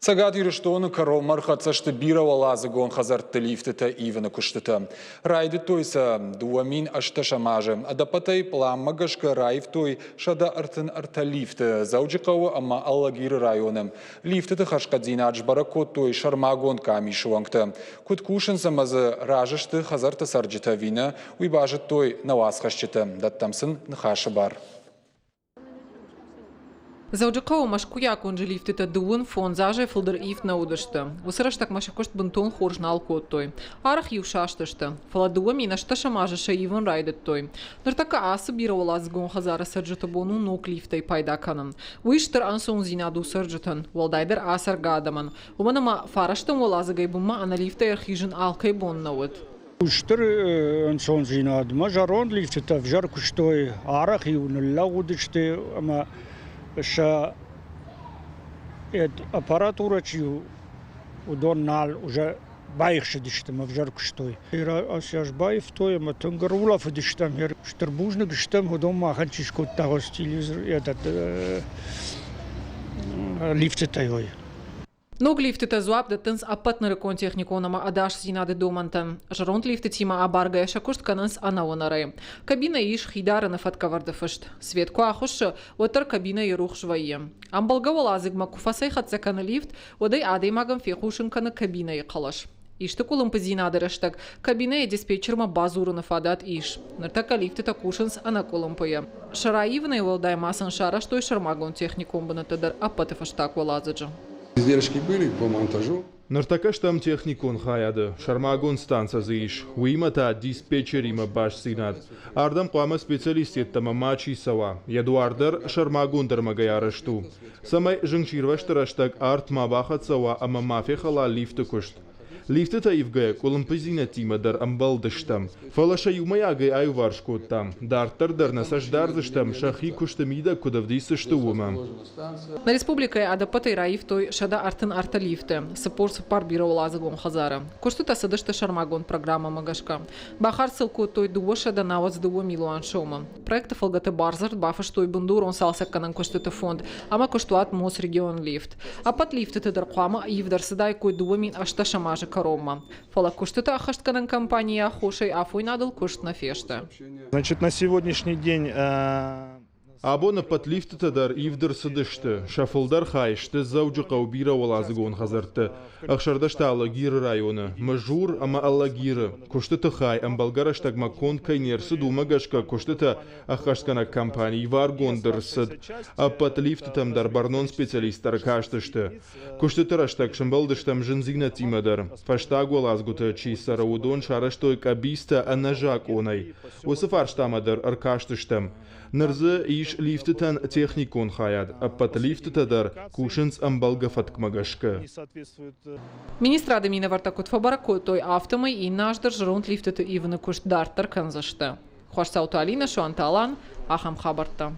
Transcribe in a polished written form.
Цӕгат Ирыстоны кӕронмӕ ӕрхӕццӕ сты бирӕуӕладзыгон хӕдзӕртты лифтытӕ ивыны куыстытӕ. Райдыдтой сӕ 2018 азы. Ӕдӕппӕтӕй пъланмӕ гӕсгӕ раивтой 133 лифты Дзӕуджыхъӕуы ӕмӕ Алагиры районы. Лифтыты хӕрзхъӕддзинад сбӕрӕг кодтой сӕрмагонд къамисы уӕнгтӕ. Куыд кусынц ӕмӕ дзы разы сты хӕдзӕртты цӕрджытӕ ӕви нӕ, уый базыдтой нӕ уацхӕсджытӕ. Дӕттӕм сын ныхасы бар. Дзӕуджыхъӕуы Мӕскуыйаг уынджы лифтытӕ 35 азӕй фылдӕр ивд нӕ уыдысты. Уыцы рӕстӕгмӕ сӕ куыст бынтон хорз нал кодтой. Арӕх-иу састысты, фӕлӕ 2018 азы сӕ ивын райдыдтой. Ныртӕккӕ ацы бирӕуӕладзыгон хӕдзары цӕрджыты бон у ног лифтӕй пайда кӕнын. Уый стыр ӕнцондзинад у цӕрджытӕн, уӕлдайдӕр ацӕргӕ адӕмӕн, уымӕн ӕмӕ фарӕстӕм уӕладзыгӕй бынмӕ ӕнӕ лифтӕй ӕрхизын алкӕй бон нӕ уыд. Стыр ӕнцондзинад. Мӕ зӕронд лифтытӕ ӕвзӕр куыстой, арӕх-иу ныллӕууыдысты ӕмӕ сӕ аппаратурӕ чи у, уыдон нал уже баихсыдысты ӕмӕ ӕвзӕр куыстой. Ӕз баивтой ӕмӕ тынг ӕрулӕфыдыстӕм. Стыр бузныг стӕм, уыдон махӕн чи скодта телевизор, этот лифтытӕй. Ног лифтытӕ дзуапп дӕттынц ӕппӕт нырыккон техникон ӕмӕ ӕдасдзинады домӕнтӕн. Зӕронд лифтытимӕ абаргӕйӕ сӕ куыст кӕнынц ӕнӕуынӕрӕй. Кабинӕйы ис хидарыны фӕткӕвӕрды фыст. Свет куы ахуыссы, уӕддӕр кабинӕйы рухс вӕййы. Ӕмбӕлгӕ уӕладзыгмӕ куы фӕцӕйхӕццӕ кӕны лифт, уӕд ӕй адӕймагӕн фехъусын кӕны кабинӕйы хъӕлӕс. Исты къуылымпыдзинады рӕстӕг кабинӕйы диспетчермӕ бадзурыны фадат ис. Ныртӕккӕ лифтытӕ кусынц ӕнӕкъуылымпыйӕ. Сӕ раивынӕй уӕлдай ма сын сарӕзтой сӕрмагонд техникон бынӕттӕ дӕр ӕппӕты фӕстаг уӕладзыджы. Издержки были по монтажу. Ныртӕккӕ стӕм техникон хайады, сӕрмагонд станцӕ дзы ис, уыимӕ та диспетчеримӕ бастдзинад. Ардӕм хъуамӕ специалист йеддӕмӕ мачи цӕуа, йӕ дуар дӕр сӕрмагонд ӕрмӕгӕй арӕзт у, цӕмӕй зынгсирвӕзты рӕстӕг арт ма бахӕццӕ уа ӕмӕ ма фехӕла лифты куыст. Лифтытӕ ивгӕйӕ къуылымпыдзинӕдтимӕ дӕр ӕмбӕлдыстӕм, фӕлӕ сӕ иумӕйагӕй аиуварс кодтам. Дарддӕр дӕр нӕ цӕст дардзыстӕм, сӕхи куысты мидӕг куыд ӕвдисдзысты, уымӕ. Нӕ республикӕйы ӕдӕппӕтӕй раивтой 133 лифты, 44 бирӕуӕладзыгон хӕдзары. Куыстытӕ цыдысты сӕрмагонд программӕмӕ гӕсгӕ. Бахардз сыл кодтой 292 милуан сомы. Проекты фӕлгӕты бардзырд бафыстой бындурон цалцӕггӕнӕн куыстыты фонд ӕмӕ куыстуат Мосрегионлифт. Ӕппӕт лифтыты дӕр хъуамӕ ивд ӕрцыдаиккой 2018 азы кӕронмӕ. Фӕлӕ куыстыты ӕххӕстгӕнӕн компанийы аххосӕй афойнадыл куыст нӕ фесты. Значит, на сегодняшний день Абон ӕппӕт лифтытӕ дӕр ивд ӕрцыдысты, сӕ фылдӕр хай сты Дзӕуджыхъӕуы бирӕуӕладзыгон хӕдзӕртты, ӕхсӕрдӕстӕ Алагиры районы, Мызур ӕмӕ Алагиры. Куыстыты хай ӕмбӕлгӕ рӕстӕгмӕ конд кӕй не рцыд, уымӕ гӕсгӕ куыстытӕ ӕххӕстгӕнӕг компани иваргонд ӕрцыд. Ӕппӕт лифтытӕм дӕр бӕрнон специалисттӕ ӕркастысты. Куыстыты рӕстӕг сӕмбӕлдыстӕм зындзинӕдтимӕ дӕр. Фӕстаг уӕладзгуыты чи цӕры, уыдон сарӕзтой къӕбицтӕ ӕнӕзакъонӕй. Уыцы фарстамӕ дӕр ӕркастыстӕм. Ныр дзы ис лифтытӕн техникон хайад. Ӕппӕт лифтытӕ дӕр кусынц ӕмбӕлгӕ фӕткмӕ гӕсгӕ. Министрады минӕвӕрттӕ куыд фӕбӕрӕг кодтой, афтӕмӕй иннӕ аз дӕр зӕронд лифтыты ивыны куыст дарддӕр кӕндзысты. Хуасцауты Алинӕ, Суанты Алан, ахӕм хабӕрттӕ.